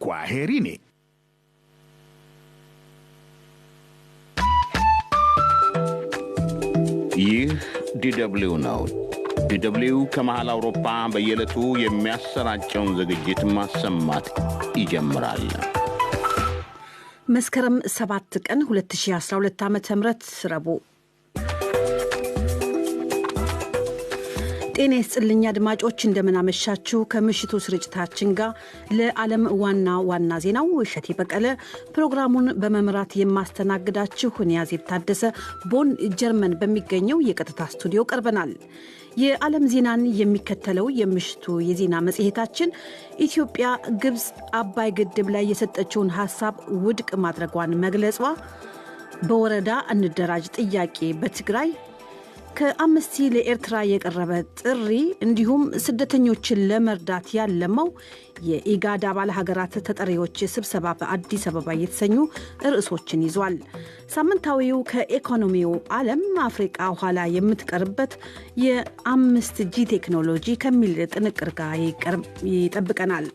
Kwaherini. ይህ ዲደብሊው ነው። ዲደብሊው ከመሃል አውሮፓ በየዕለቱ የሚያሰራጨውን ዝግጅት ማሰማት ይጀምራል። መስከረም 7 ቀን 2012 ዓ ም ረቡዕ። ጤና ይስጥልኝ አድማጮች፣ እንደምናመሻችሁ። ከምሽቱ ስርጭታችን ጋር ለዓለም ዋና ዋና ዜናው እሸቴ በቀለ፣ ፕሮግራሙን በመምራት የማስተናግዳችሁ እኔ አዜብ ታደሰ ቦን ጀርመን በሚገኘው የቀጥታ ስቱዲዮ ቀርበናል። የዓለም ዜናን የሚከተለው የምሽቱ የዜና መጽሔታችን ኢትዮጵያ ግብፅ አባይ ግድብ ላይ የሰጠችውን ሀሳብ ውድቅ ማድረጓን መግለጿ፣ በወረዳ እንደራጅ ጥያቄ በትግራይ ከአምነስቲ ለኤርትራ የቀረበ ጥሪ፣ እንዲሁም ስደተኞችን ለመርዳት ያለመው የኢጋድ አባል ሀገራት ተጠሪዎች ስብሰባ በአዲስ አበባ የተሰኙ ርዕሶችን ይዟል። ሳምንታዊው ከኢኮኖሚው ዓለም አፍሪቃ ኋላ የምትቀርበት የ5G ቴክኖሎጂ ከሚል ጥንቅር ጋር ይጠብቀናል።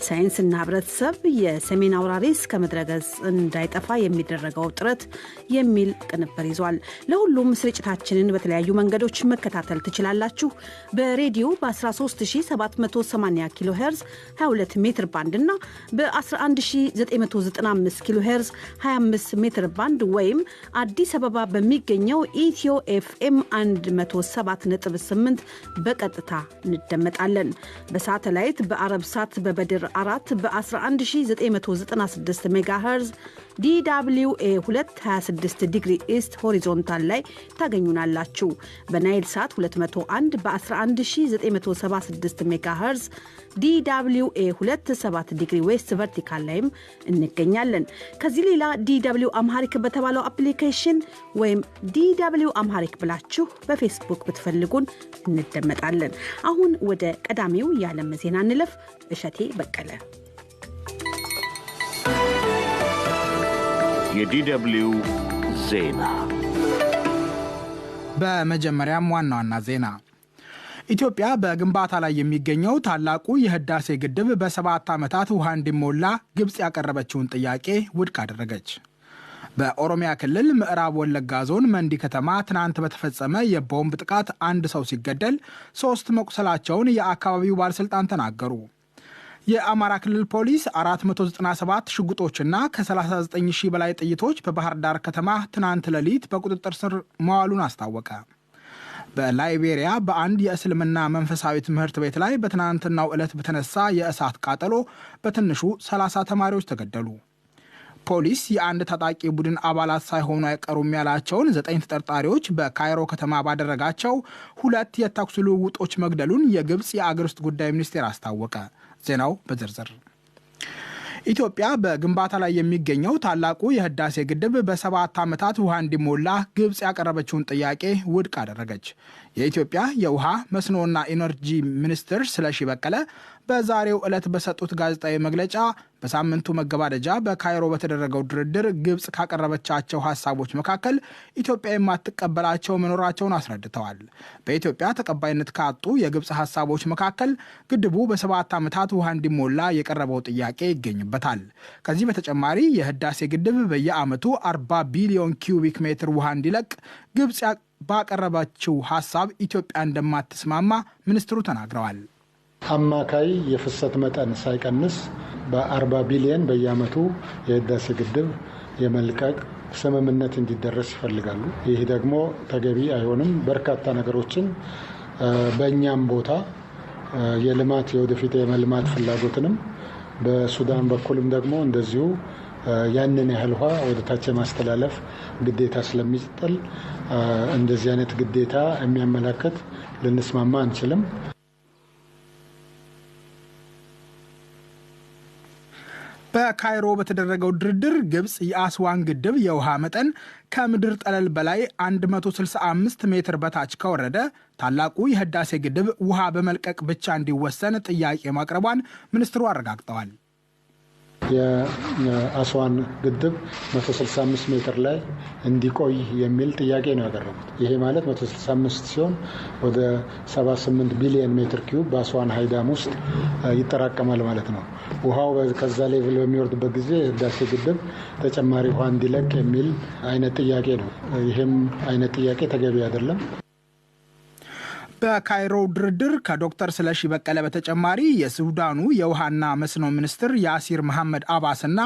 ሳይንስና ሕብረተሰብ የሰሜን አውራሪስ ከምድረገጽ እንዳይጠፋ የሚደረገው ጥረት የሚል ቅንብር ይዟል። ለሁሉም ስርጭታችንን በተለያዩ መንገዶች መከታተል ትችላላችሁ። በሬዲዮ በ13780 ኪሎ ሄርዝ 22 ሜትር ባንድ እና በ11995 ኪሎ ሄርዝ 25 ሜትር ባንድ ወይም አዲስ አበባ በሚገኘው ኢትዮ ኤፍኤም 107.8 በቀጥታ እንደመጣለን። በሳተላይት በአረብ ሳት በበድር 4 በ11996 ሜጋ ሄርዝ DWA 226 ዲግሪ east horizontal ላይ ታገኙናላችሁ። በናይል ሳት 201 በ11976 ሜጋ ሄርዝ DWA 27 ዲግሪ west vertical ላይም እንገኛለን። ከዚህ ሌላ DW Amharic በተባለው application ወይም DW Amharic ብላችሁ በፌስቡክ ብትፈልጉን እንደመጣለን። አሁን ወደ ቀዳሚው የዓለም ዜና እንለፍ። እሸቴ በቀለ። የዲደብሊው ዜና። በመጀመሪያም ዋና ዋና ዜና። ኢትዮጵያ በግንባታ ላይ የሚገኘው ታላቁ የህዳሴ ግድብ በ7 ዓመታት ውሃ እንዲሞላ ግብፅ ያቀረበችውን ጥያቄ ውድቅ አደረገች። በኦሮሚያ ክልል ምዕራብ ወለጋ ዞን መንዲ ከተማ ትናንት በተፈጸመ የቦምብ ጥቃት አንድ ሰው ሲገደል ሶስት መቁሰላቸውን የአካባቢው ባለሥልጣን ተናገሩ። የአማራ ክልል ፖሊስ 497 ሽጉጦችና ከ39 ሺህ በላይ ጥይቶች በባህር ዳር ከተማ ትናንት ሌሊት በቁጥጥር ስር መዋሉን አስታወቀ። በላይቤሪያ በአንድ የእስልምና መንፈሳዊ ትምህርት ቤት ላይ በትናንትናው ዕለት በተነሳ የእሳት ቃጠሎ በትንሹ 30 ተማሪዎች ተገደሉ። ፖሊስ የአንድ ታጣቂ ቡድን አባላት ሳይሆኑ አይቀሩም ያላቸውን ዘጠኝ ተጠርጣሪዎች በካይሮ ከተማ ባደረጋቸው ሁለት የተኩስ ልውውጦች መግደሉን የግብፅ የአገር ውስጥ ጉዳይ ሚኒስቴር አስታወቀ። ዜናው በዝርዝር። ኢትዮጵያ በግንባታ ላይ የሚገኘው ታላቁ የህዳሴ ግድብ በ7 ዓመታት ውሃ እንዲሞላ ግብፅ ያቀረበችውን ጥያቄ ውድቅ አደረገች። የኢትዮጵያ የውሃ መስኖና ኢነርጂ ሚኒስትር ስለሺ በቀለ በዛሬው ዕለት በሰጡት ጋዜጣዊ መግለጫ በሳምንቱ መገባደጃ በካይሮ በተደረገው ድርድር ግብፅ ካቀረበቻቸው ሀሳቦች መካከል ኢትዮጵያ የማትቀበላቸው መኖራቸውን አስረድተዋል። በኢትዮጵያ ተቀባይነት ካጡ የግብፅ ሀሳቦች መካከል ግድቡ በ7 ዓመታት ውሃ እንዲሞላ የቀረበው ጥያቄ ይገኝበታል። ከዚህ በተጨማሪ የህዳሴ ግድብ በየዓመቱ 40 ቢሊዮን ኪዩቢክ ሜትር ውሃ እንዲለቅ ግብፅ ባቀረበችው ሀሳብ ኢትዮጵያ እንደማትስማማ ሚኒስትሩ ተናግረዋል። አማካይ የፍሰት መጠን ሳይቀንስ በ40 ቢሊየን በየዓመቱ የህዳሴ ግድብ የመልቀቅ ስምምነት እንዲደረስ ይፈልጋሉ። ይህ ደግሞ ተገቢ አይሆንም። በርካታ ነገሮችን በእኛም ቦታ የልማት የወደፊት የመልማት ፍላጎትንም በሱዳን በኩልም ደግሞ እንደዚሁ ያንን ያህል ውሃ ወደ ታች የማስተላለፍ ግዴታ ስለሚጥል እንደዚህ አይነት ግዴታ የሚያመላክት ልንስማማ አንችልም። በካይሮ በተደረገው ድርድር ግብፅ የአስዋን ግድብ የውሃ መጠን ከምድር ጠለል በላይ 165 ሜትር በታች ከወረደ ታላቁ የህዳሴ ግድብ ውሃ በመልቀቅ ብቻ እንዲወሰን ጥያቄ ማቅረቧን ሚኒስትሩ አረጋግጠዋል። የአስዋን ግድብ 165 ሜትር ላይ እንዲቆይ የሚል ጥያቄ ነው ያቀረቡት። ይሄ ማለት 165 ሲሆን ወደ 78 ቢሊዮን ሜትር ኪዩብ በአስዋን high dam ውስጥ ይጠራቀማል ማለት ነው። ውሃው ከዛ level በሚወርድበት ጊዜ የህዳሴ ግድብ ተጨማሪ ውሃ እንዲለቅ የሚል አይነት ጥያቄ ነው። ይህም አይነት ጥያቄ ተገቢ አይደለም። በካይሮ ድርድር ከዶክተር ስለሺ በቀለ በተጨማሪ የሱዳኑ የውሃና መስኖ ሚኒስትር ያሲር መሐመድ አባስና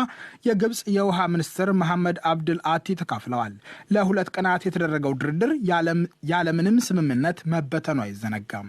የግብፅ የውሃ ሚኒስትር መሐመድ አብድል አቲ ተካፍለዋል። ለ2 ቀናት የተደረገው ድርድር ያለምንም ስምምነት መበተኑ አይዘነጋም።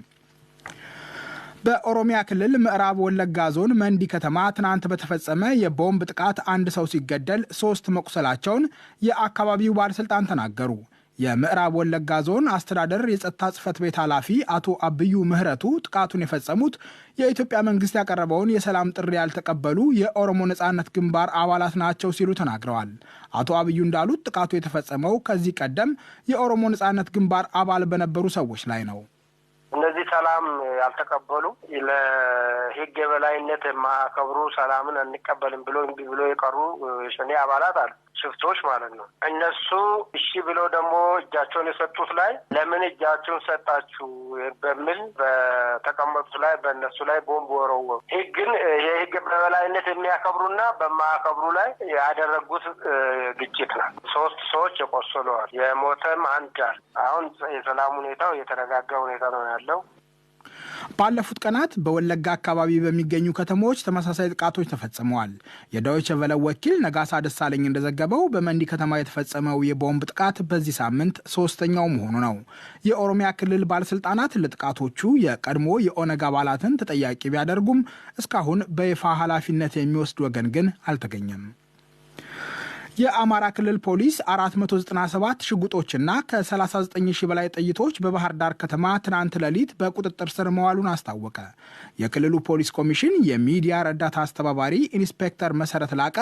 በኦሮሚያ ክልል ምዕራብ ወለጋ ዞን መንዲ ከተማ ትናንት በተፈጸመ የቦምብ ጥቃት አንድ ሰው ሲገደል 3 መቁሰላቸውን የአካባቢው ባለስልጣን ተናገሩ። የምዕራብ ወለጋ ዞን አስተዳደር የጸጥታ ጽሕፈት ቤት ኃላፊ አቶ አብዩ ምህረቱ ጥቃቱን የፈጸሙት የኢትዮጵያ መንግስት ያቀረበውን የሰላም ጥሪ ያልተቀበሉ የኦሮሞ ነጻነት ግንባር አባላት ናቸው ሲሉ ተናግረዋል። አቶ አብዩ እንዳሉት ጥቃቱ የተፈጸመው ከዚህ ቀደም የኦሮሞ ነጻነት ግንባር አባል በነበሩ ሰዎች ላይ ነው። እነዚህ ሰላም ያልተቀበሉ፣ ለህግ የበላይነት የማያከብሩ፣ ሰላምን አንቀበልም ብሎ እምቢ ብሎ የቀሩ የሸኔ አባላት አሉ፣ ሽፍቶች ማለት ነው። እነሱ እሺ ብሎ ደግሞ እጃቸውን የሰጡት ላይ ለምን እጃቸውን ሰጣችሁ በሚል በተቀመጡት ላይ በእነሱ ላይ ቦምብ ወረወሩ። ህግን የህግ በበላይነት የሚያከብሩና በማያከብሩ ላይ ያደረጉት ግጭት ነው። 3 ሰዎች የቆሰሉዋል፣ የሞተም አንድ አለ። አሁን የሰላም ሁኔታው የተረጋጋ ሁኔታ ነው ያለው። ባለፉት ቀናት በወለጋ አካባቢ በሚገኙ ከተሞች ተመሳሳይ ጥቃቶች ተፈጽመዋል። የዶይቼ ቬለ ወኪል ነጋሳ ደሳለኝ እንደዘገበው በመንዲ ከተማ የተፈጸመው የቦምብ ጥቃት በዚህ ሳምንት 3ኛው መሆኑ ነው። የኦሮሚያ ክልል ባለስልጣናት ለጥቃቶቹ የቀድሞ የኦነግ አባላትን ተጠያቂ ቢያደርጉም እስካሁን በይፋ ኃላፊነት የሚወስድ ወገን ግን አልተገኘም። የአማራ ክልል ፖሊስ 497 ሽጉጦችና ከ39 ሺህ በላይ ጥይቶች በባህር ዳር ከተማ ትናንት ሌሊት በቁጥጥር ስር መዋሉን አስታወቀ። የክልሉ ፖሊስ ኮሚሽን የሚዲያ ረዳት አስተባባሪ ኢንስፔክተር መሰረት ላቀ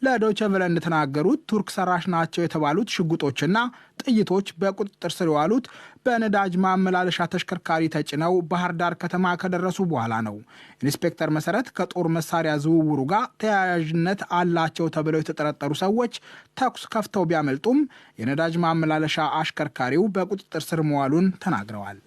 ለዶይቼ ቬለ እንደተናገሩት ቱርክ ሰራሽ ናቸው የተባሉት ሽጉጦችና ጥይቶች በቁጥጥር ስር የዋሉት በነዳጅ ማመላለሻ ተሽከርካሪ ተጭነው ባህር ዳር ከተማ ከደረሱ በኋላ ነው። ኢንስፔክተር መሰረት ከጦር መሳሪያ ዝውውሩ ጋር ተያያዥነት አላቸው ተብለው የተጠረጠሩ ሰዎች ተኩስ ከፍተው ቢያመልጡም የነዳጅ ማመላለሻ አሽከርካሪው በቁጥጥር ስር መዋሉን ተናግረዋል።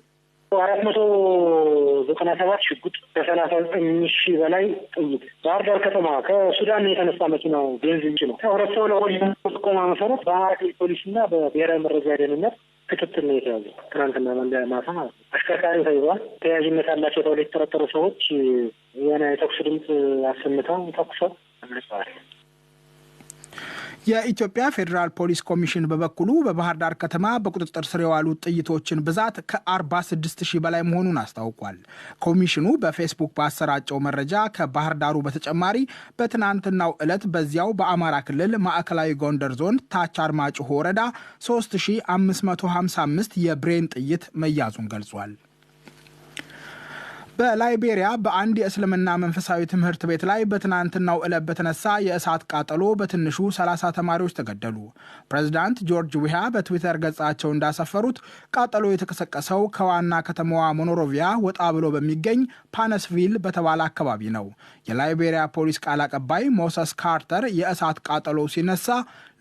497 ሽጉጥ፣ ከ39 ሺህ በላይ ጥይት ባህር ዳር ከተማ ከሱዳን የተነሳ መኪናው ቤንዚን ጭኖ ህብረተሰቡ ለፖሊስ ጥቆማ መሰረት በአማራ ክልል ፖሊስና በብሔራዊ መረጃ ደህንነት ክትትል ነው የተያዘው። ትናንትና ማታ ማለት ነው። አሽከርካሪው ተይዟል። ተያያዥነት አላቸው ተብሎ የተጠረጠሩ ሰዎች የሆነ የተኩስ ድምፅ አሰምተው ተኩሰው አምልጠዋል። የኢትዮጵያ ፌዴራል ፖሊስ ኮሚሽን በበኩሉ በባህር ዳር ከተማ በቁጥጥር ስር የዋሉ ጥይቶችን ብዛት ከ46 ሺህ በላይ መሆኑን አስታውቋል። ኮሚሽኑ በፌስቡክ ባሰራጨው መረጃ ከባህር ዳሩ በተጨማሪ በትናንትናው ዕለት በዚያው በአማራ ክልል ማዕከላዊ ጎንደር ዞን ታች አርማጭሆ ወረዳ 3555 የብሬን ጥይት መያዙን ገልጿል። በላይቤሪያ በአንድ የእስልምና መንፈሳዊ ትምህርት ቤት ላይ በትናንትናው ዕለት በተነሳ የእሳት ቃጠሎ በትንሹ 30 ተማሪዎች ተገደሉ። ፕሬዚዳንት ጆርጅ ዊሃ በትዊተር ገጻቸው እንዳሰፈሩት ቃጠሎ የተቀሰቀሰው ከዋና ከተማዋ ሞኖሮቪያ ወጣ ብሎ በሚገኝ ፓነስቪል በተባለ አካባቢ ነው። የላይቤሪያ ፖሊስ ቃል አቀባይ ሞሰስ ካርተር የእሳት ቃጠሎ ሲነሳ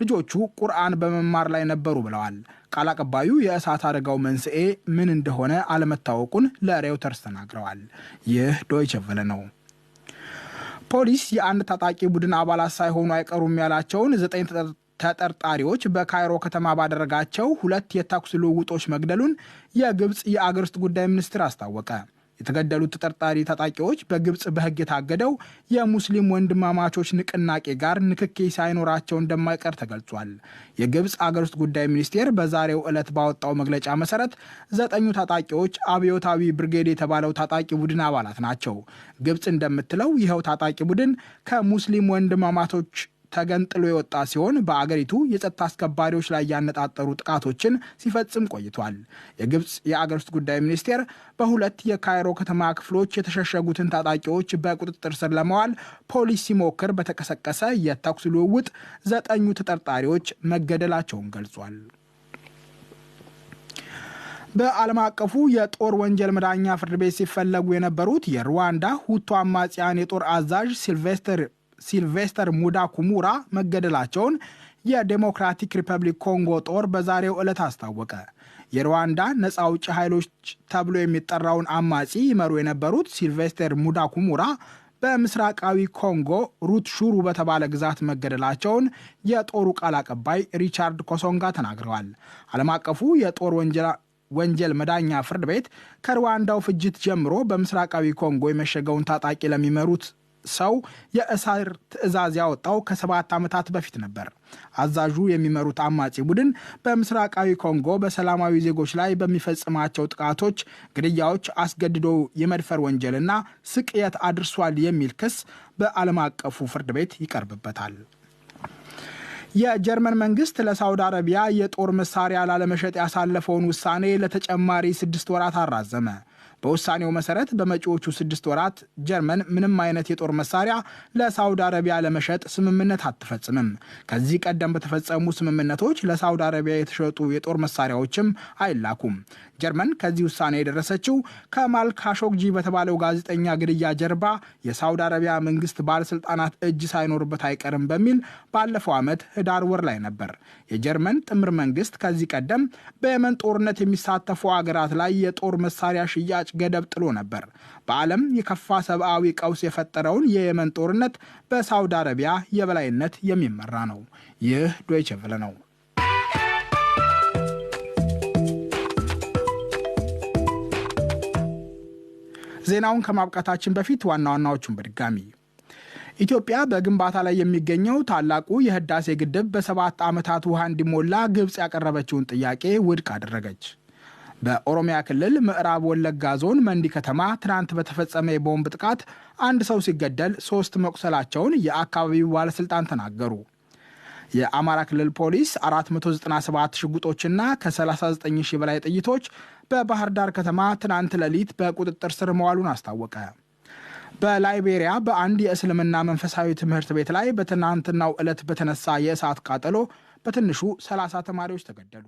ልጆቹ ቁርአን በመማር ላይ ነበሩ ብለዋል። ቃል አቀባዩ የእሳት አደጋው መንስኤ ምን እንደሆነ አለመታወቁን ለሬውተርስ ተናግረዋል። ይህ ዶይቸ ቬለ ነው። ፖሊስ የአንድ ታጣቂ ቡድን አባላት ሳይሆኑ አይቀሩም ያላቸውን 9 ተጠርጣሪዎች በካይሮ ከተማ ባደረጋቸው ሁለት የተኩስ ልውውጦች መግደሉን የግብፅ የአገር ውስጥ ጉዳይ ሚኒስትር አስታወቀ። የተገደሉት ተጠርጣሪ ታጣቂዎች በግብፅ በሕግ የታገደው የሙስሊም ወንድማማቾች ንቅናቄ ጋር ንክኪ ሳይኖራቸው እንደማይቀር ተገልጿል። የግብፅ አገር ውስጥ ጉዳይ ሚኒስቴር በዛሬው ዕለት ባወጣው መግለጫ መሰረት ዘጠኙ ታጣቂዎች አብዮታዊ ብርጌድ የተባለው ታጣቂ ቡድን አባላት ናቸው። ግብፅ እንደምትለው ይኸው ታጣቂ ቡድን ከሙስሊም ወንድማማቾች ተገንጥሎ የወጣ ሲሆን በአገሪቱ የጸጥታ አስከባሪዎች ላይ ያነጣጠሩ ጥቃቶችን ሲፈጽም ቆይቷል። የግብፅ የአገር ውስጥ ጉዳይ ሚኒስቴር በሁለት የካይሮ ከተማ ክፍሎች የተሸሸጉትን ታጣቂዎች በቁጥጥር ስር ለማዋል ፖሊስ ሲሞክር በተቀሰቀሰ የተኩስ ልውውጥ ዘጠኙ ተጠርጣሪዎች መገደላቸውን ገልጿል። በዓለም አቀፉ የጦር ወንጀል መዳኛ ፍርድ ቤት ሲፈለጉ የነበሩት የሩዋንዳ ሁቱ አማጽያን የጦር አዛዥ ሲልቬስተር ሲልቬስተር ሙዳኩሙራ መገደላቸውን የዴሞክራቲክ ሪፐብሊክ ኮንጎ ጦር በዛሬው ዕለት አስታወቀ። የሩዋንዳ ነፃ አውጪ ኃይሎች ተብሎ የሚጠራውን አማጺ ይመሩ የነበሩት ሲልቬስተር ሙዳኩሙራ በምስራቃዊ ኮንጎ ሩትሹሩ በተባለ ግዛት መገደላቸውን የጦሩ ቃል አቀባይ ሪቻርድ ኮሶንጋ ተናግረዋል። ዓለም አቀፉ የጦር ወንጀል መዳኛ ፍርድ ቤት ከሩዋንዳው ፍጅት ጀምሮ በምስራቃዊ ኮንጎ የመሸገውን ታጣቂ ለሚመሩት ሰው የእስር ትዕዛዝ ያወጣው ከ7 ዓመታት በፊት ነበር። አዛዡ የሚመሩት አማጺ ቡድን በምስራቃዊ ኮንጎ በሰላማዊ ዜጎች ላይ በሚፈጽማቸው ጥቃቶች፣ ግድያዎች፣ አስገድዶ የመድፈር ወንጀልና ስቅየት አድርሷል የሚል ክስ በዓለም አቀፉ ፍርድ ቤት ይቀርብበታል። የጀርመን መንግስት ለሳውዲ አረቢያ የጦር መሳሪያ ላለመሸጥ ያሳለፈውን ውሳኔ ለተጨማሪ 6 ወራት አራዘመ። በውሳኔው መሰረት በመጪዎቹ 6 ወራት ጀርመን ምንም አይነት የጦር መሳሪያ ለሳውዲ አረቢያ ለመሸጥ ስምምነት አትፈጽምም። ከዚህ ቀደም በተፈጸሙ ስምምነቶች ለሳውዲ አረቢያ የተሸጡ የጦር መሳሪያዎችም አይላኩም። ጀርመን ከዚህ ውሳኔ የደረሰችው ከማል ካሾግጂ በተባለው ጋዜጠኛ ግድያ ጀርባ የሳውዲ አረቢያ መንግስት ባለስልጣናት እጅ ሳይኖርበት አይቀርም በሚል ባለፈው ዓመት ህዳር ወር ላይ ነበር። የጀርመን ጥምር መንግስት ከዚህ ቀደም በየመን ጦርነት የሚሳተፉ አገራት ላይ የጦር መሳሪያ ሽያጭ ገደብ ጥሎ ነበር። በዓለም የከፋ ሰብአዊ ቀውስ የፈጠረውን የየመን ጦርነት በሳውዲ አረቢያ የበላይነት የሚመራ ነው። ይህ ዶይቼ ቬለ ነው። ዜናውን ከማብቃታችን በፊት ዋና ዋናዎቹን በድጋሚ ኢትዮጵያ በግንባታ ላይ የሚገኘው ታላቁ የህዳሴ ግድብ በ7 ዓመታት ውሃ እንዲሞላ ግብፅ ያቀረበችውን ጥያቄ ውድቅ አደረገች። በኦሮሚያ ክልል ምዕራብ ወለጋ ዞን መንዲ ከተማ ትናንት በተፈጸመ የቦምብ ጥቃት አንድ ሰው ሲገደል 3 መቁሰላቸውን የአካባቢው ባለስልጣን ተናገሩ። የአማራ ክልል ፖሊስ 497 ሽጉጦችና ከ39 ሺህ በላይ ጥይቶች በባህር ዳር ከተማ ትናንት ሌሊት በቁጥጥር ስር መዋሉን አስታወቀ። በላይቤሪያ በአንድ የእስልምና መንፈሳዊ ትምህርት ቤት ላይ በትናንትናው ዕለት በተነሳ የእሳት ቃጠሎ በትንሹ 30 ተማሪዎች ተገደሉ።